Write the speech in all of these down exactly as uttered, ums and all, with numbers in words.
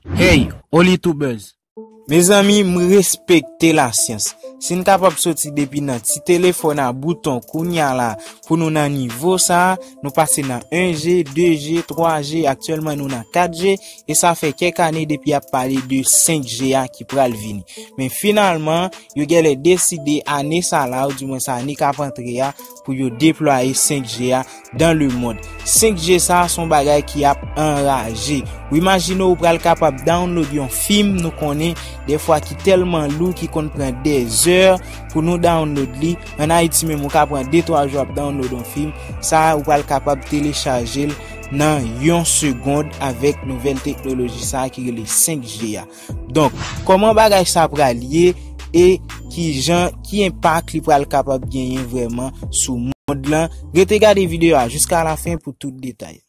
Hey, Olitubers! Mezanmi, m respekte lasyans. Si n kapab soti depi nan ti telefòn a bouton kounya la pou nou nan nivo sa a, nou pase nan en G, de G, twa G, aktyèlman nou nan kat G, e sa fè kèk ane depi y ap pale de senk G a ki pral vini. Men finalman, yo genlè deside ane sa la, oudimwens ane k ap antre a, pou yo deplwaye senk G a dans le monde. Senk G sa a se yon bagay ki ap anraje. Ou imajine w pral kapab download yon fim, nou konnen dèfwa ki tèlman lou, ki konn pran dèzè pou nou download li. Ann Ayiti menm, ou ka pran de twa jou ap download yon fim. Sa a, ou pral kapab telechaje l nan yon segond avèk nouvèl teknoloji sa a ki rele senk G a. Donk, kòman bagay sa pral ye e kijan, ki enpak li pral kapab genyen vrèman sou mond lan? Rete gade videyo a jiska lafen pou tout detay.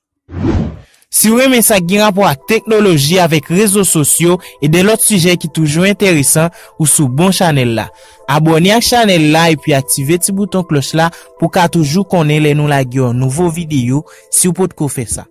Si w renmen sa k gen rapò ak teknoloji, avèk rezo sosyo e de lòt sijè ki toujou enteresan, ou sou bon chanèl la. Abòne ak chanèl la epi aktive ti bouton klòch la pou w ka toujou konnen lè nou lage yon nouvo videyo, si w potko fè sa.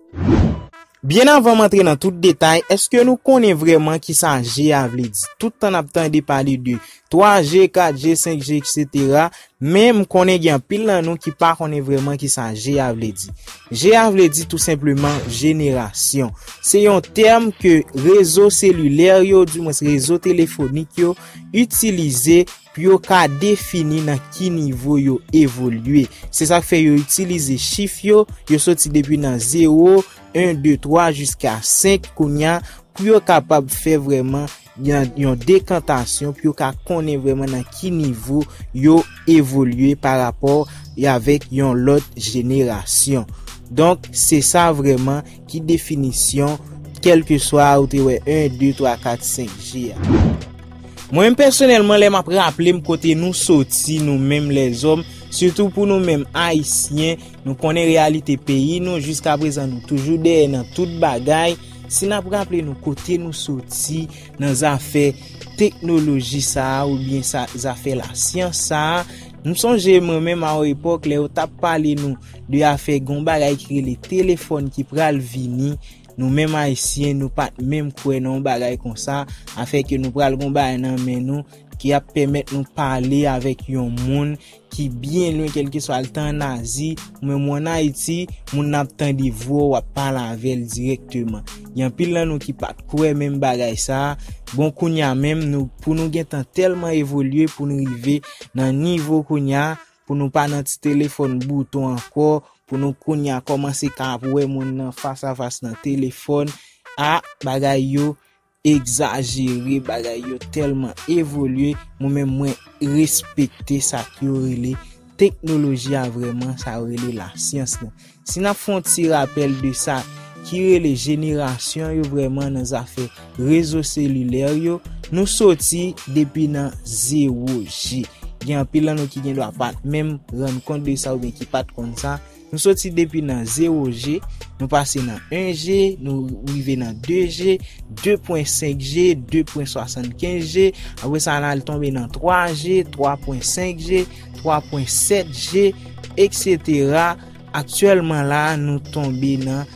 Byen avan m antre nan tout detay, èske nou konnen vrèman kisa G a vle di? Tout tan n ap tande pale de twa G, kat G, senk G, etsetera, men m konnen gen anpil nan nou ki pa konnen vrèman kisa G a vle di. G a vle di tou senpleman jenerasyon. Se yon tèm ke rezo selilè yo, oudimwens rezo telefonik yo, itilize pou yo ka defini nan ki nivo yo evolye. Se sa k fè yo itilize chif yo, yo soti depi nan zewo, en, de, twa, jiska senk kounya, pou yo kapab fè vrèman yon, yon dekantasyon, pou yo ka konnen vrèman nan ki nivo yo evolye pa rapò avèk yon lòt jenerasyon. Donk, se sa vrèman ki definisyon, kèlkeswa ou te wè en, de, twa, kat, senk G a. Mwen menm pèsonèlman, lè m ap raple m kote nou soti, nou menm lèzòm, sitou pou nou menm Ayisyen, nou konnen reyalite peyi nou, jiska prezan nou toujou dèyè nan tout bagay. Si n ap raple nou kote nou soti nan zafè teknoloji sa a oubyen sa, zafè lasyans sa a, m sonje mwen menm a yon epòk lè yo t ap pale nou de afè gon bagay ki rele telefòn ki pral vini, nou menm Ayisyen, nou pa t menm kwè nan yon bagay konsa, afè ke nou pral gon bagay nan men nou ki ap pèmèt nou pale avèk yon moun ki byen lwen, kèlkeswa l te ann Azi, ou menm ou ann Ayiti, moun nan ap tande vwa w, w ap pale avè l dirèkteman. Gen anpil nan nou ki pa t kwè menm bagay sa a. Bon, kounya menm, nou, pou nou gentan tèlman evolye, pou nou rive nan nivo kounya, pou nou pa nan ti telefòn bouton ankò, pou nou kounya kòmanse ka ap wè moun nan fas a fas nan telefòn. A, bagay yo egzajere, bagay yo tèlman evolye, mwen menm mwen respekte sa k yo rele teknoloji a vrèman, sa yo rele lasyans lan. Si n ap fè yon ti rapèl de sa ki rele jenerasyon yo vrèman nan zafè rezo selilè yo, nou soti depi nan zewo G. Gen anpil nan nou ki gendwa pa t menm rann kont de sa oubyen ki pa t konn sa. Nou soti depi nan zewo G, nou pase nan en G, nou rive nan de G, de pwen senk G, de pwen swasannkenz G, apre sa n al tonbe nan twa G, twa pwen senk G, twa pwen sèt G, etsetera. Aktyèlman la, nou tonbe nan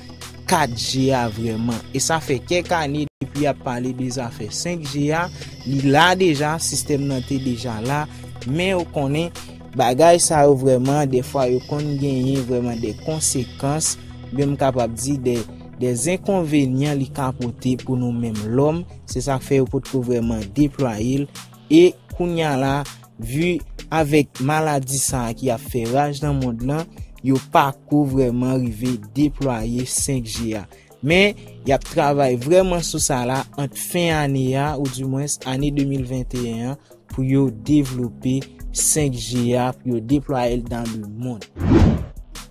kat G a vrèman. E sa fè kèk ane depi y ap pale de zafè senk G a, li la deja, sistèm nan te deja la, men ou konnen bagay sa yo vrèman, dèfwa yo konn genyen vrèman de konsekans, oubyen m kapab di de, de enkonvenyan li ka pote pou nou menm lòm. Se sa k fè yo potko vrèman deplwaye l. E kounya la, vi avèk maladi sa a ki ap fè raj nan mond lan, yo pako vrèman rive deplwaye senk G a. Men, y ap travay vrèman sou sa la ant fen ane a, oudimwens ane de mil venteyen an, pou yo devlope senk G a, pou yo deplwaye l dans le monde.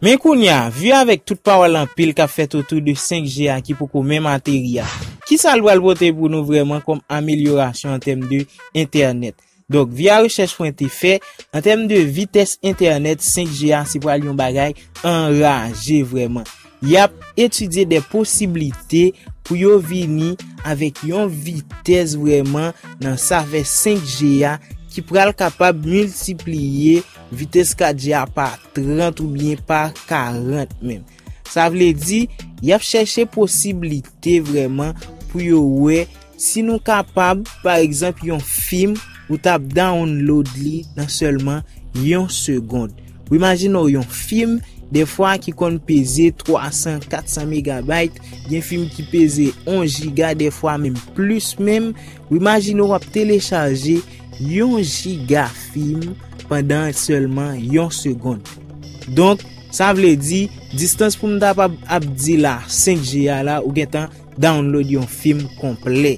Men kounya, vi avèk tout pawòl anpil k ap fèt otou de senk G a ki poko menm ateri a, kisa l pral pote pou nou vrèman kòm amelyorasyon an tèm de entènèt? Donk, via rechèch mwen te fè, an tèm de vitès entènèt, senk G a se pral yon bagay anraje vrèman. Y ap etidye de posiblite pou yo vini avèk yon vitès vrèman nan sa fè senk G a ki pral kapab miltipliye vitès kat G a pa trant oubyen pa karant menm. Sa vle di, y ap chèche posiblite vrèman pou yo wè si nou kapab, pa egzanp, yon fim, ou t ap download li nan sèlman yon segonn. Ou imajine w yon fim, dèfwa ki konn peze twa san, kat san megabayt, gen fim ki peze yon jiga, dèfwa menm plis menm. Ou imajine w ap telechaje yon jiga fim pandan sèlman yon segonn. Donk, sa vle di, distans pou m ta ap, ap di la, senk G a la, ou gentan download yon fim konplè.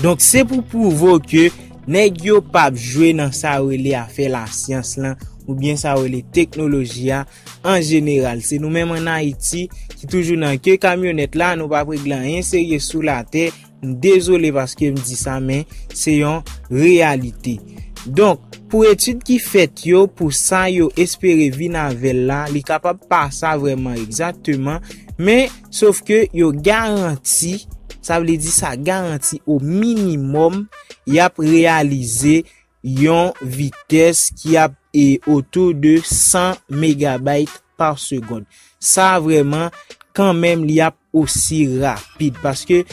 Donk, se pou pwouve w ke nèg yo p ap jwe nan sa yo rele afè lasyans lan, oubyen sa yo rele teknoloji a, an jeneral. Se nou menm ann Ayiti ki toujou nan ke kamyonèt la, nou p ap regle anyen serye sou latè. M dezole paske m di sa, men se yon reyalite. Donk, pou etid ki fèt yo, pou sa yo espere vin avè l la, li kapab pa sa vrèman egzakteman, men sof ke yo garanti, sa vle di sa garanti o minimòm, y ap reyalize yon vitès ki ap e otou de san megabayt pa segonn. Sa vrèman, kanmenm, li ap osi rapid. Paske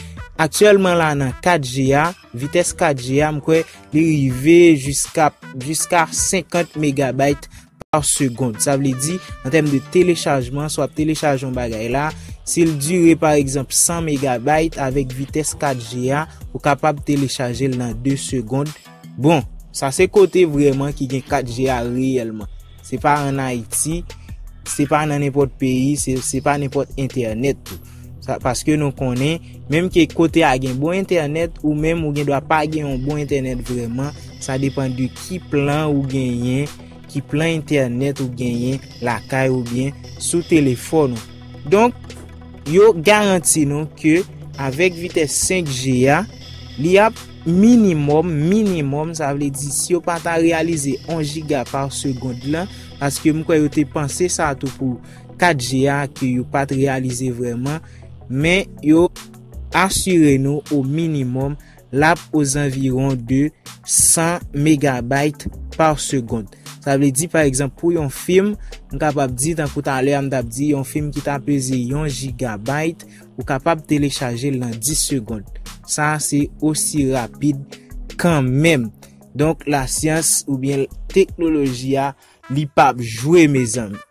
aktyèlman la nan kat G a, vitès kat G a, m kwè li rive jiska, jiska senkant megabayt pa segonn. Sa vle di, an tèm de telechajman, si w ap telechaje yon bagay la, si l dire, pa egzanp, san megabayt avèk vitès kat G a, ou kapab telechaje l nan de segonn. Bon, sa se kote vrèman ki gen kat G a reyèlman. Se pa ann Ayiti, se pa nan nenpòt peyi, se, se pa nenpòt entènèt tou. Sa, paske nou konnen, menm ke kote a gen bon entènèt, ou menm ou gen dwa pa gen yon bon entènèt vrèman, sa depann de ki plan ou genyen, ki plan entènèt ou genyen lakay oubyen sou telefòn ou. Donk, yo garanti nou ke avèk vitès senk G a, li ap minimòm, minimòm, sa vle di si yo pa ta reyalize yon jiga pa segonn lan, paske m kwè yo te panse sa tou pou kat G a ke yo pa t reyalize vrèman, men yo asire nou o minimòm l ap ozanviwon de san megabayt pa segonn. Sa vle di, pa egzanp, pou yon fim, m kapab di, tankou talè a m t ap di, yon fim ki ta peze yon jigabayt, ou kapab telechaje l nan dis segonn. Sa a se osi rapid kanmenm. Donk, lasyans oubyen teknoloji a, li p ap jwe, mezanmi.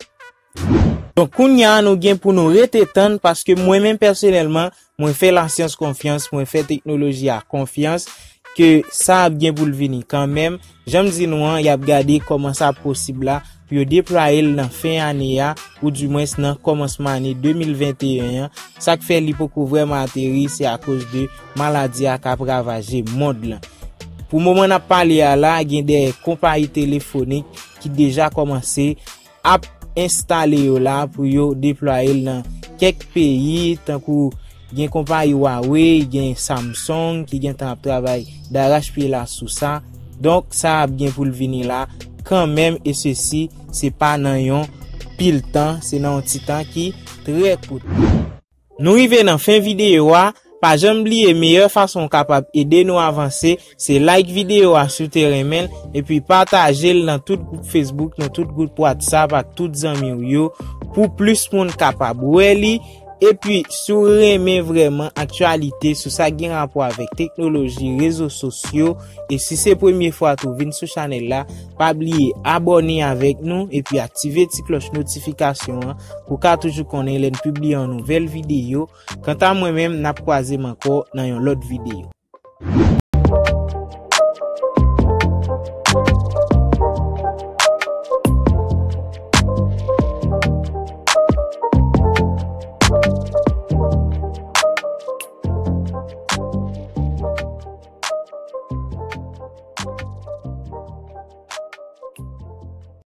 Donk, kounye a, nou gen pou nou rete tann, paske mwen menm pèsonèlman, mwen fè lasyans konfyans, mwen fè teknoloji a konfyans, ke sa ap gen pou l vini kanmenm. Jan m di nou an, y ap gade kòman sa posib la, pou yo deplwaye l nan fen ane a, oudimwens nan kòmansman ane de mil venteyen an. Sa k fè li poko vrèman ateri, se akoz de maladi a k ap ravaje mond lan. Pou moman n ap pale a la, gen de konpayi telefonik ki deja kòmanse ap enstale yo la pou yo deplwaye l nan kèk peyi, tankou gen konpayi Huawei, gen Samsung ki gentan ap travay darachpye la sou sa. Donk, sa ap gen pou l vini la kanmenm, e sesi, se pa nan yon pil tan, se nan yon ti tan ki trè kout. Nou rive nan fen videyo a, pa janm bliye meyè fason w kapab ede nou avanse, se like videyo a si w te renmen l, epi pataje l nan tout gwoup Facebook, nan tout gwoup WhatsApp ak tout zanmi w yo, pou plis moun kapab wè li. Epi, si w renmen vrèman aktyalite sou sa k gen rapò avèk teknoloji, rezo sosyo, e si se premye fwa tou w vin sou chanèl la, pa bliye abòne avèk nou epi aktive ti klòch notifikasyon an pou w ka toujou konnen lè n pibliye yon nouvèl videyo. Kanta mwen menm, n ap kwaze m ankò nan yon lòt videyo.